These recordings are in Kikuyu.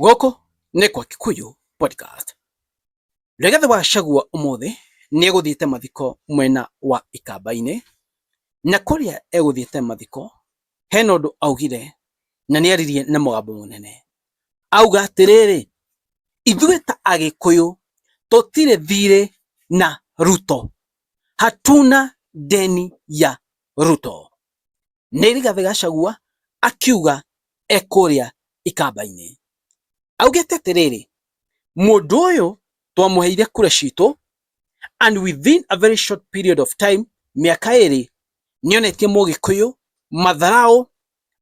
Gũkũ nĩ kwa Kikuyu Podcast. Rigathĩ wa Gachagua ũmũthĩ nĩ egũthiĩte mathiko mwena wa Ikamba-inĩ, na kũrĩa egũthiĩte mathiko hena ũndũ augire na nĩ aririe na mũgambo mũnene. Auga atĩrĩrĩ, ithuĩ ta Agĩkũyũ tũtirĩ thirĩ na Ruto, hatuna deni ya Ruto. Nĩ Rigathĩ Gachagua akiuga e kũrĩa Ikamba-inĩ. Augĩte atĩrĩrĩ, mũndũ ũyũ twamũheire kura citũ and within a very short period of time, mĩaka ĩrĩ, nĩonetie mũgĩkũyũ matharaũ,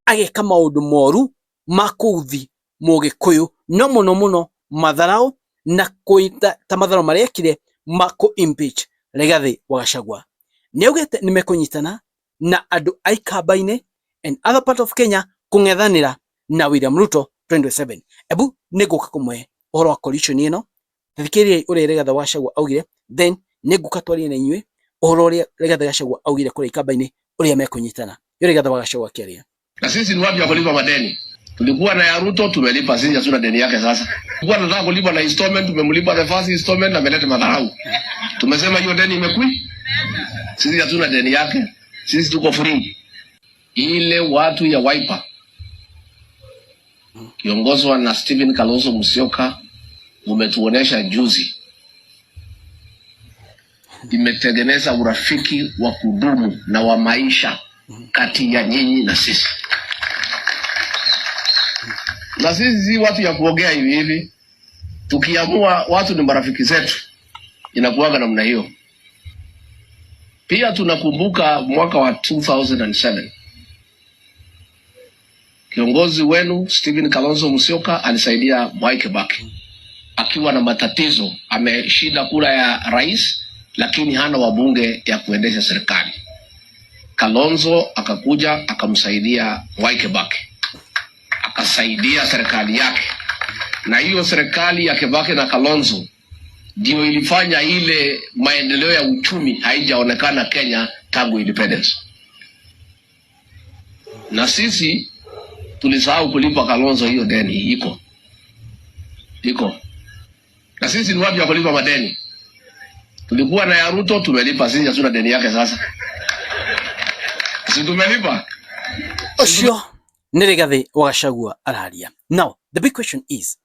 ageka maũndũ moru ma kũuthi mũgĩkũyũ, no mũno mũno matharaũ na kũita ta matharaũ marĩa ekire ma kũ impeach Rigathĩ wa Gachagua. Nĩaugĩte nĩmekũnyitana na andũ a Ikamba-inĩ and other part of Kenya kũng'ethanĩra na William Ruto 2027. Ebu nĩngũka kũmũhe ũhoro wa coalition ĩno, thikĩrĩriai ũrĩa Rigathĩ wa Gachagua augire, then nĩngũka twarie na inyuĩ ũhoro ũrĩa Rigathĩ Gachagua augire kũrĩa Ikamba-inĩ ũrĩa mekũnyitana. Yo Rigathĩ wa Gachagua akĩaria. Na sisi ni watu ya kulipa madeni. Tulikuwa na ya Ruto tumelipa, sisi hatuna deni yake sasa. Tulikuwa tunataka kulipa na installment, tumemlipa the first installment, ameleta madharau. Tumesema hiyo deni imekwi. Sisi hatuna deni yake. Sisi tuko free. Ile watu ya Wiper kiongozwa na Stephen Kalonzo Musyoka umetuonesha juzi, imetengeneza urafiki wa kudumu na wa maisha kati ya nyinyi na sisi. Na sisi si watu ya kuongea hivi hivi, tukiamua watu ni marafiki zetu, inakuwaga namna hiyo. Pia tunakumbuka mwaka wa 2007 kiongozi wenu Stephen Kalonzo Musyoka alisaidia Mwai Kibaki akiwa na matatizo, ameshinda kura ya rais, lakini hana wabunge ya kuendesha serikali. Kalonzo akakuja akamsaidia Mwai Kibaki, akasaidia serikali yake, na hiyo serikali ya Kibaki na Kalonzo ndio ilifanya ile maendeleo ya uchumi haijaonekana Kenya tangu independence. Na sisi tulisahau kulipa Kalonzo hiyo deni, iko iko. Na sisi ni watu ya kulipa madeni. Tulikuwa na ya Ruto tumelipa, sisi hatuna deni yake sasa. Si tumelipa? Ũcio nĩ Rigathĩ wa Gachagua araria. Now, the big question is,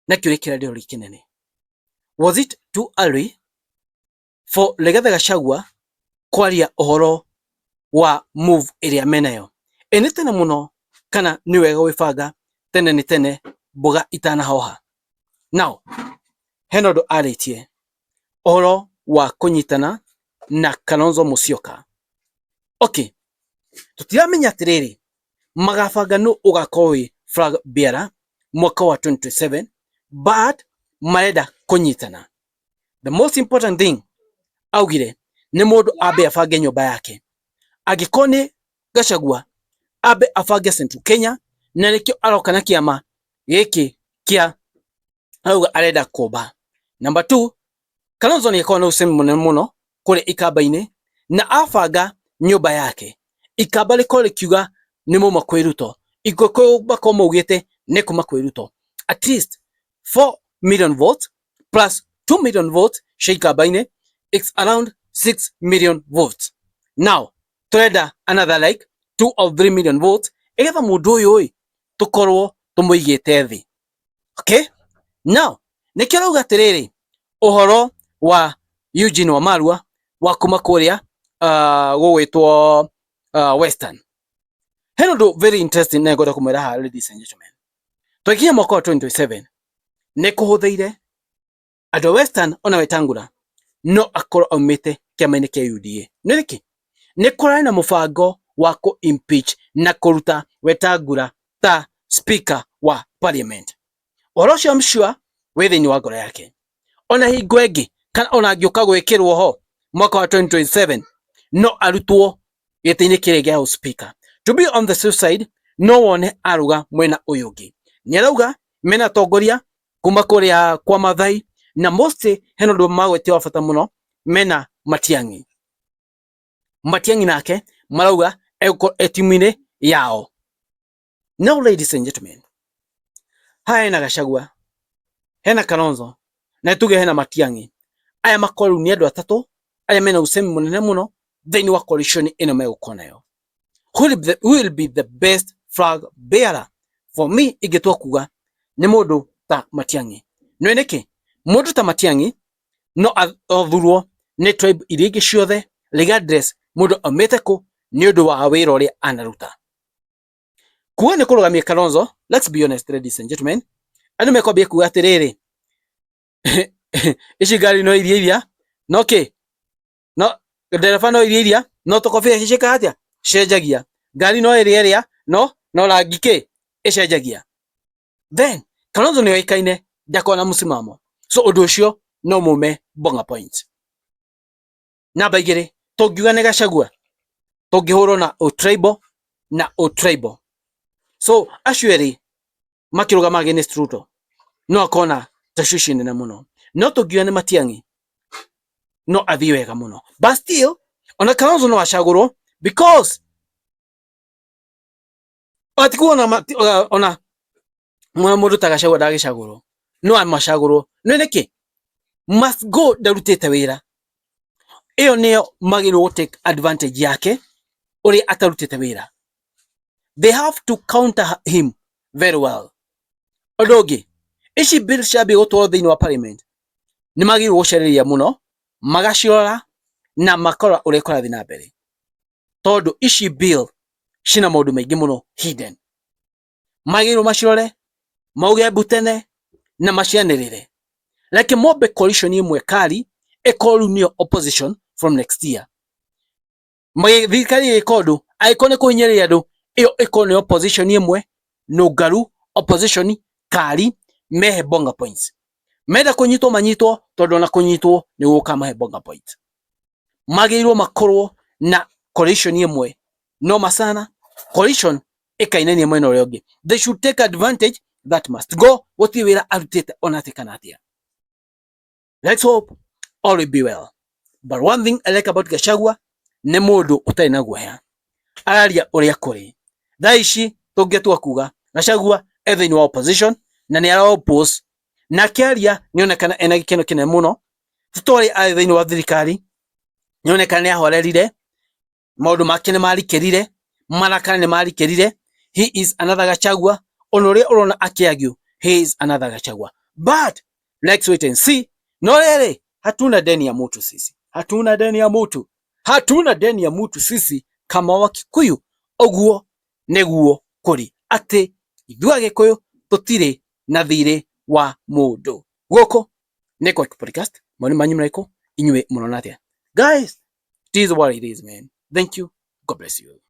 na kĩũria kĩrĩa ndĩroria kĩnene, was it too early for Rigathĩ Gachagua kwaria ũhoro wa move ĩrĩa menayo? Ĩ nĩ tene mũno kana nĩ wega gwĩbanga tene nĩ tene mboga itanahoha? Now, hena ũndũ arĩtie ũhoro wa kũnyitana na Kalonzo Musyoka. Okay, tũtiramenya atĩrĩrĩ magabanga nũ ũgakorwo wĩ flag bearer mwaka wa 2027, but marenda kũnyitana. The most important thing augire nĩ mũndũ ambe abange nyũmba yake, angĩkorwo nĩ Gachagua ambe abange Central Kenya, na nĩkĩo aroka na kĩama gĩkĩ kĩa arauga arenda kũmba. Number 2, Kalonzo nĩ akoragwo na ũcemi mũnene mũno kũrĩa Ikamba-inĩ na abanga nyũmba yake Ikamba rĩkorwo rĩkiuga nĩ mauma kwĩ Ruto, Gĩkũyũ makorwo maugĩte nĩ kuma kwĩ Ruto, at least 4 million votes plus 2 million votes cia Ikamba-inĩ, it's around 6 million votes. Now turenda another like 2 or 3 million votes igetha mũndũ ũyũ ĩ tũkorwo tũmũigĩte thĩ. Okay, now nĩkĩo arauga atĩrĩrĩ ũhoro wa Eugene Wamalwa wa kuma kũrĩa gũgwĩtwo Western. Hena ũndũ very interesting na ngwenda kũmwĩra haha, ladies and gentlemen. Twakinya mwaka wa 2027 nĩ kũhũthĩire andũ a Western ona Wetangula no akorwo aumĩte kĩama-inĩ kĩa UDA. Nĩ nĩkĩ? Nĩ kũrarĩ na mũbango wa kũ impeach na kũruta Wetangula ta speaker wa parliament. Ũhoro ũcio I'm sure wĩ thĩinĩ wa ngoro yake. Ona hingo ĩngĩ kana ona angĩũka gwĩkĩrwo ho mwaka wa 2027 no arutwo gĩtĩ-inĩ kĩrĩa gĩa speaker. To be on the safe side, no wone aruga mwena ũyũ ũngĩ. Nĩ arauga mena atongoria kuma kũrĩa kwa Mathai na mostly hena ũndũ magwetie wa bata mũno mena Matiang'i. Matiang'i nake marauga egũkorwo e timu-inĩ yao. Now ladies and gentlemen, Haha hena Gachagua, hena Kalonzo na tuge hena Matiang'i. Aya makorwo rĩu nĩ andũ atatũ arĩa mena usemi mũnene mũno thĩinĩ wa coalition ĩno megũkorwo nayo. Who will be the best flag bearer? For me, ingĩtua kuga nĩ mũndũ ta Matiang'i. Nĩ nĩkĩ mũndũ ta Matiang'i no athurwo nĩ tribe iria ingĩ ciothe, regardless mũndũ aumĩte kũ, nĩ ũndũ wa wĩra ũrĩa anaruta? Kuga nĩ kũrũgamia Kalonzo, let's be honest, ladies and gentlemen, andũ mekwambia kuga atĩrĩrĩ, ici ngari no iria no kĩ no ndereba no iria no tũkobia ciĩkaga atĩa? Cenjagia ngari no ĩrĩa ĩrĩa no rangi kĩ ĩcenjagia. Then Kalonzo nĩ oĩkaine ndakoragwo na mũsimamo, so ũndũ ũcio no mume bonga point. Namba 2, tũngiuga nĩ Gachagua, tũngĩhũrwo na ũtribal na ũtribal. So acio erĩ makĩrũgama against Ruto no akorwo na tashwishi nene mũno. No tũngiuga nĩ Matiang'i, no athiĩ wega mũno, but still ona Kalonzo no acagũrwo, because atikuona ona mwana mũndũ ta Gachagua ndagĩcagũrwo, no amacagũrwo. Nĩ nĩkĩ must go ndarutĩte wĩra? Ĩyo nĩyo magĩrĩirwo gũ take advantage yake, ũrĩa atarutĩte wĩra. They have to counter him very well. Ũndũ ũngĩ, ici bill ciambia gũtwarwo thĩinĩ wa parliament, nĩ magĩrĩirwo gũcereria mũno, magacirora na makarora ũrĩa kũrathiĩ na mbere, tondũ ici bill cina maũndũ maingĩ mũno hidden. Magĩrĩirwo macirore, mauge mbu tene na macianĩrĩre. Like mombe coalition ĩmwe kari ĩkorwo rĩu nĩyo opposition from next year. Thirikari ĩgĩka ũndũ, angĩkorwo nĩ kũhinyĩrĩria andũ, ĩyo ĩkorwo nĩ opposition ĩmwe nũngaru, opposition kari mehe bonga points. Menda kũnyitwo manyitwo, tondũ ona kũnyitwo nĩ gũkamahe bonga points. Magĩrĩirwo makorwo na coalition ĩmwe noma sana, coalition ĩkainainia mwena ũrĩa ũngĩ. They should take advantage that must go. Gũtirĩ wĩra arutĩte ona atĩ kana atĩa. Let's hope all will be well. But one thing I like about Gachagua, nĩ mũndũ ũtarĩ na guoya, araria ũrĩa kũrĩ. Thaa ici tũngĩtua kuga Gachagua e thĩinĩ wa opposition na nĩ ara oppose, na akĩaria nĩonekana ena gĩkeno kĩnene mũno, ti ta ũrĩa arĩ thĩinĩ wa thirikari. Nĩonekana nĩ ahorerire, maũndũ make nĩ marikĩrire, marakara nĩ marikĩrire. He is another Gachagua. Ona ũrĩa ũrona akĩargue, he is another Gachagua, but let's wait and see. No rĩrĩ, hatuna deni ya mutu sisi, hatuna deni ya mutu, hatuna deni ya mutu sisi kama Wakikuyu. Ũguo nĩguo kũrĩ, atĩ ithuĩ Agĩkũyũ tũtirĩ na thirĩ wa mũndũ. Gũkũ nĩ kwa podcast. Maoni manyu marĩkũ? Inyuĩ mũrona atĩa? Guys, it is what it is, man. Thank you. God bless you.